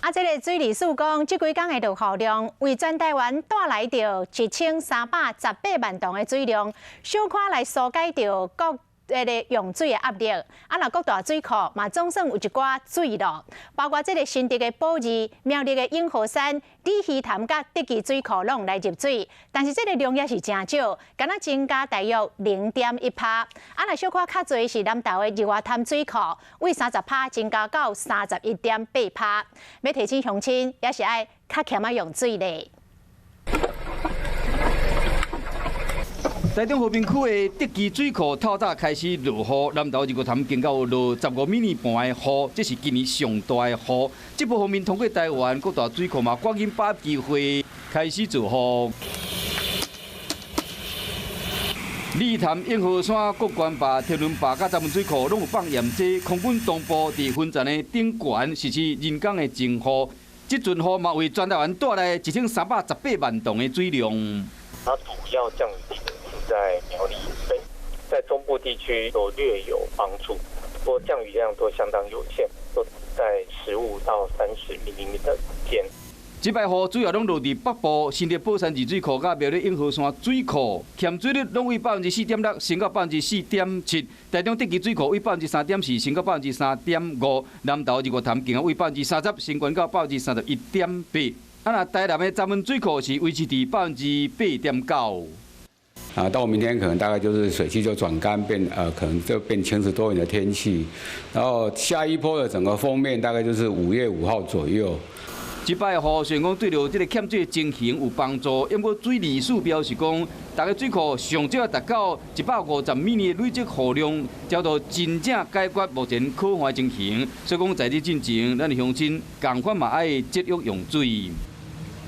啊，這个水利署講，這幾工的落雨量，為全台灣帶來著1318萬噸的水量，小可來疏解著各這个用水的壓力。啊，若各大水庫嘛，總算有一寡水咯，包括這个新竹的寶二、苗栗的永和山、鯉魚潭佮竹崎水庫攏來入水，但是這个量也是誠少，敢若增加大約0.1趴。啊，若小可較濟是南投的日月潭水庫，為30趴增加到31.8趴。欲提醒鄉親，也是愛較儉仔用水咧。台中和平區的竹崎水庫透早開始落雨，南投日月潭更有落15米半的雨，這是今年上大的雨。這部鋒面通過台灣各大水庫嘛，趕緊把握機會開始做雨。鯉魚潭、永和山、國關壩、天倫壩佮鱸鰻水庫攏有放鹽劑，空軍東部佇分層的頂懸實施人工的增雨，這陣雨嘛為全台灣帶來1318萬噸的水量。它主要降雨地點是在苗栗以北，在中部地區都略有幫助，不過降雨量都相當有限，都在15到30 mm 間。這擺雨主要攏落佇北部，新竹寶山二水庫佮苗栗永和山水庫，欠水率攏為4.6%升到4.7%。台中竹崎水庫為3.4%升到3.5%。南投日月潭竟然為30%升懸到31.8%。啊，若台南的鱸鰻水庫是維持佇8.9%。啊，到明天可能大概就是水汽就轉乾變，可能就變晴時多雲的天氣。然後下一波的整個鋒面大概就是5月5號左右。這擺雨雖然講對著這个欠水情形有幫助，不過水利署表示講，逐个水庫上少達到150米的累積雨量，才都真正解決目前渴旱情形。所以講，在這進前，咱的鄉親仝款嘛愛節約用水。